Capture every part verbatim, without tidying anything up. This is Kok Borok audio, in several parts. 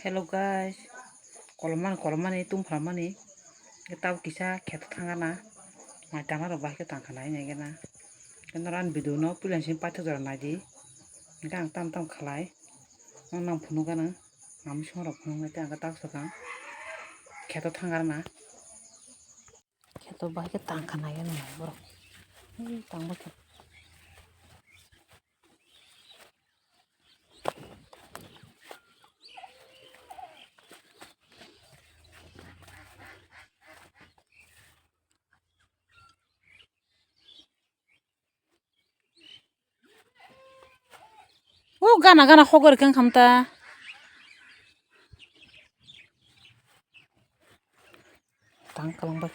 Hello guys, kolomani kolomani tungphramani tabo kisa kheto thangana mai tangna rok bahai khe tangkha nai nai gana. Norok ani video no puila sini paithak jora naidi. Hingke ang tam tam khalai nang nang phunukgana. Ang bising rok phunuknai tei ang tak sakang kheto thangana. Kheto bahai khe tangkha nai gana borok. Tangbo khe. O gana gana hogor khe wngkha ta. Tang kwlwng bai.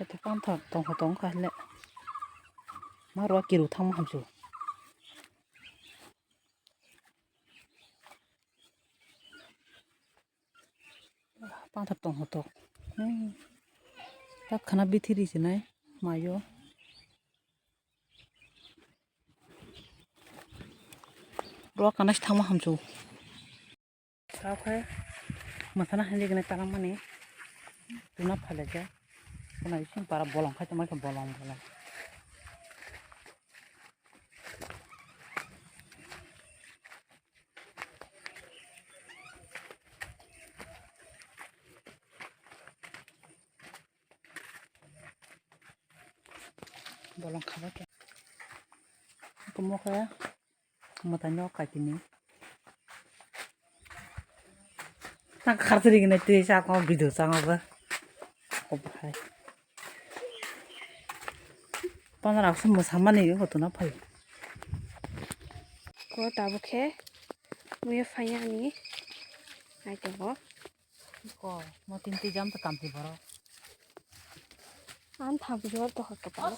Kheto panthor tongkha tongkha le. Ma rwa kiru thangma hamsu. Panthor tong hotok. Hmm. Tak khana bithiri sinai mayo. Rok kana thangma hamchu. Sao khe masana hande gane talang mani. Tuna phale khe. Kuna isin para bolong khai tongma khe bolong bolong. Bolong khaba khe. Kumo khe mwtai no kaitini. Nang kharchari gini twi chakma video changma ba. Kok bahai. Panara se mwsamani gotona phai. Ko tabuk khe muya phaiya ni ai tongo. Ko mo tin twi jam ta kamti borok. An thang jor to hakka ta.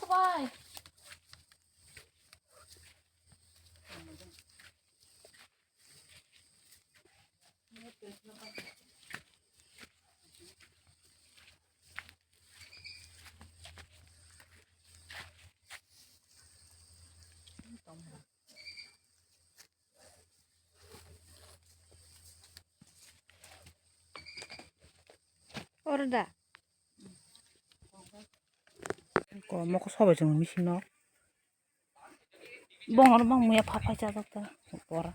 Oro da. Ko moko sobai chwng machine no. Bongor bang muya pha phai chajak ta. Bora.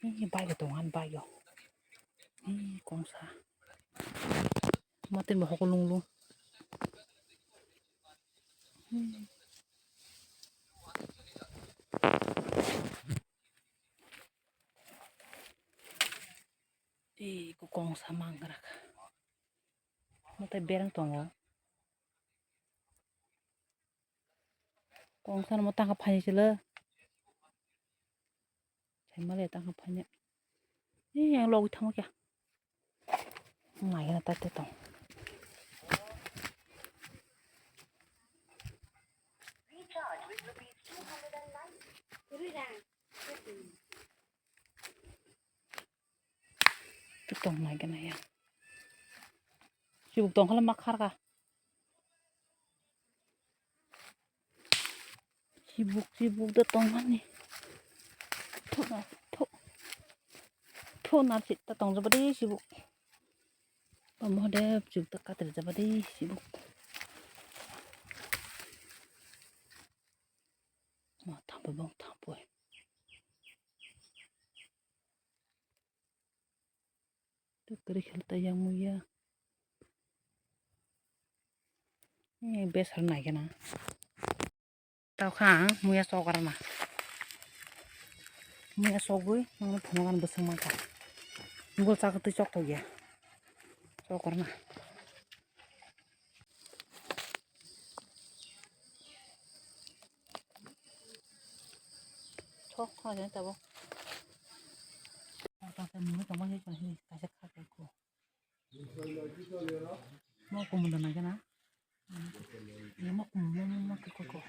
Ni bai go tongan bai go. Ni kongsa. Mate mo hokol lung lung. Ei, kongsa mangra kha. Mate bereng tongo. Kongsa mo tangkha phani chwla. Saimale tangkha phani. Ei, yang logwi thangma kya. Nai na tate tong. Tong nai gana ya. Sibuk tong khala ma kharka. Sibuk, sibuk da tong mani. Thu na, thu. Thu na sita tong jabadi sibuk. Pamo de sibuk da katri jabadi sibuk. Ma thampo bong thampo. Tukri khel ta yang muya. Ni besar nai gana. Tao kha ang muya sok rana. Muya sogwi nang phunuk an bwswk mankha. Gol chakha twi chok thok ya. Sok rana. Sok kha jani tabo. Kaisa kha kha ko. Mo kumun da nai gana. Mo kumun mo mo mo kiko ko.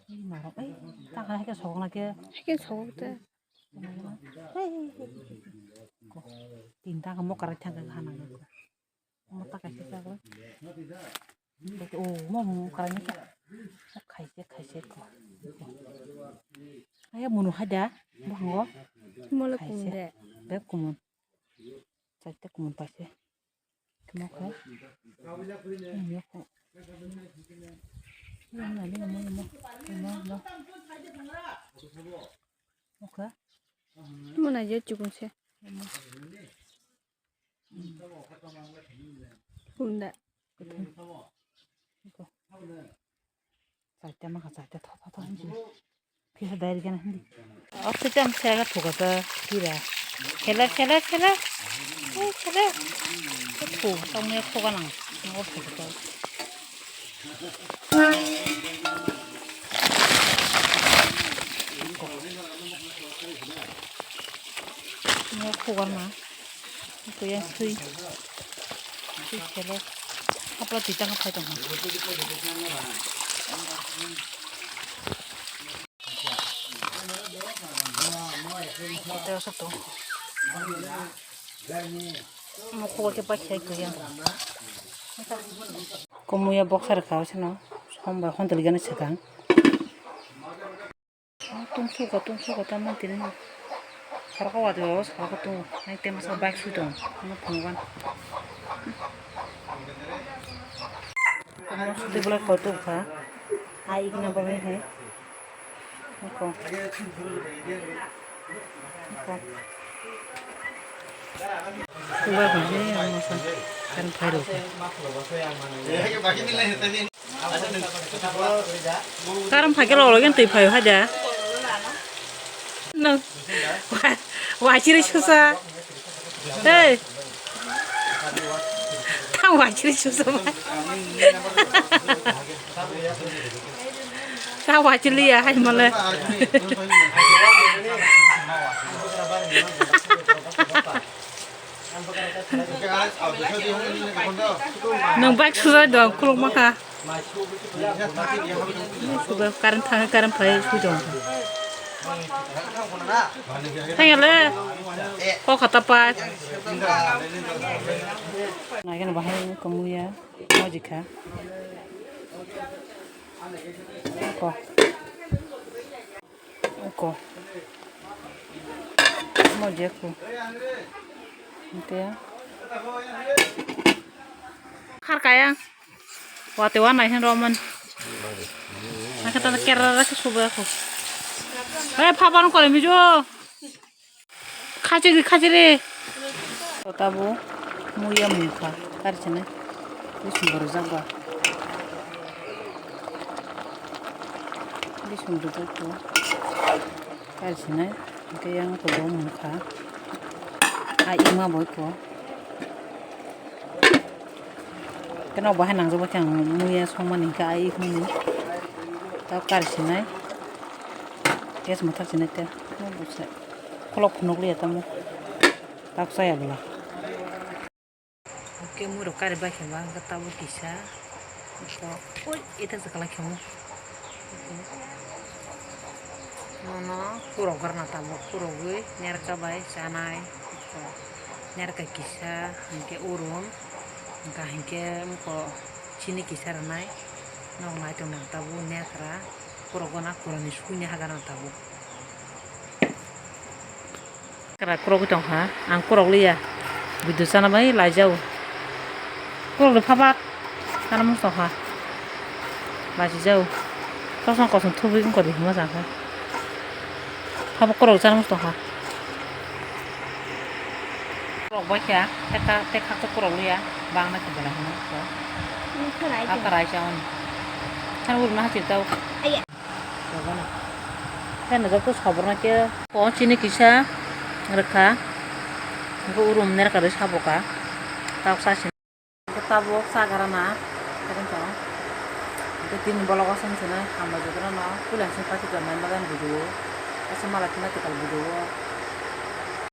Ei, narok, ei, ta hai khe sogok na khe. Hai khe sogok de. Ei, ko, tinta khe mokar thang khe hana khe ko. Mo ta kaisa ta ko. O, mo, mo mokar ni khe. Khaise, khaise ko. Ai, munu hai da, bhango. Mole Khaise. Kumun de. Bek kumun. Chaita kumun paise. Tamo khe. Niyokho. Niyokho, niyokho, niyokho, niyokho. Mona je chukun se. Kunda. Chaita makha, chaita tho, tho, tho, hinjini. Kisa dai rigana hindi. Oxygen sega thuka ta kira. Khela, khela, khela. Ei, khela. Thu, tong me thuka nang. Ngo thuka ta. Ngo thuka na. Kuya sui. Sui khela. Apla titang phai tong. Teo sa to. Mo khuga khe pai khai kuya. Komuya boxer kha sino. Sombar hon teli gani sekang. Tungsuka, tungsuka, tamo tini. Khoroksa wadi o, saka tung. Nai tema sa bike sui tong. Ano phunukgan. Tamo sudi bolai koto kha. Ai, ikna bolai hai. Iko. Iko. Ubar kha ni, ano sa. Kan phai rok. Karam phai khe lok lok twi phai hai da. No. Wa-, wachiri susa. Hey. Tang wachiri susa. Ta wachiri ya hai male. Nwng bike sujai dong, khulukma kha. Suga current thangwi current phai sui dong. Thangya le, kok khata pai. Naikhe bahai kumuya, moji kha. Ko. Ko. Mo je ko. Ante. Khar kaya. Wate wa nai hin roman. Nang kata kera ra ke suba ko. Eh, phaban ko le mijo. Khajiri, khajiri. Tabo muya mungkha, karchina. Bising borjak ba. Bising borjak to. Karchina. Hingke yang ko bo mungkha. A ima boi ko. Keno bahai nangjak bai khe ang muya songmani hingke a ikmani. Tabo karchinai. Gas mwthak chinai te. Khulok phunuk liya tamo. Tak chaya bwla. Oke, mui rok kari bai khe ma, hwnkhe tabuk kisa. Oi, eta se kwlai khe mo. Nono kurok rwna tabuk, kurogwi nerka bai chanai. Nerka kisa, hinkhe urum, hinkhe mukho chini kisa rwnai. Nok nai tongna tabuk nerkra, kurok gana kurani sugini hagar na tabuk. Kra kurogwi tongkha, ang kurok liya. Bidui chana bai laijao. Kurok de phabak. Chana mung tongkha. Lachijao. Kosom kosom thubui wngkha de hima jangkha. Phabak kurok chana mung tongkha. Kurok bai kha, tekha, tekha to kurok liya. Bang na khe belai hima. Aka rai chao. Chana uri ma hachik tao. Pheno joto soborno khe o chini kisa rwkha. Hwnkhe urum nerkha rwi saboka. Tabuk sa sini. Hwnkhe tabuk sa gara na. Hwnkhe tini vlog o song sini hambai jotono no puila sini pati tongnai magan video o. Asa mala tini tikal video o.